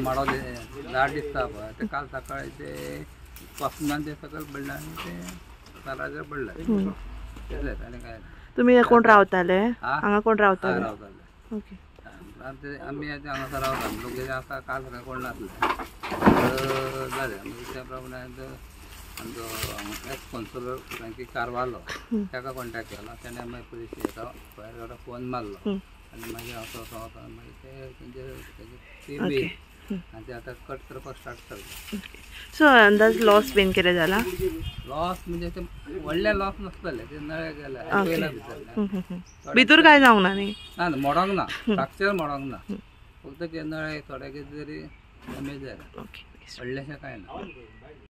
माडो झाड दिसता पळय ते काल सकाळी ते पासनान ते सकयल पडले आनी ते ताराचेर पडले तितलेंच आनी काय ना. तुमी कोण रावताले हा? हांगा? कोण रावताले? रावताले. ओके. आमी आतां हांगासर रावता. लोक आतां काल सकाळी कोण नासले तर जालें. मागीर त्या प्रमाणे आमचो एक्स कौन्सिलर फ्रँकी कारवालो ताका कॉन्टेक्ट केलो. तेणें मागीर पुलीस स्टेशनार फोन मारलो आनी मागीर हांव तो वता मागीर ते तेंचे तेजे टीम येयली आनी ते आतां कट करपाक स्टार्ट जालें. सो अंदाज लॉस बीन कितें जाला? लॉस म्हणजे ते व्हडले लॉस नासतले. ते नळे गेले आयकयला भितरले. भितर काय जावंक ना न्ही? ना ना, मोडोंक ना, स्ट्रक्चर मोडोंक ना. फक्त ते नळे थोडे कितें तरी डॅमेज जाले. ओके. व्हडलेशें कांय ना.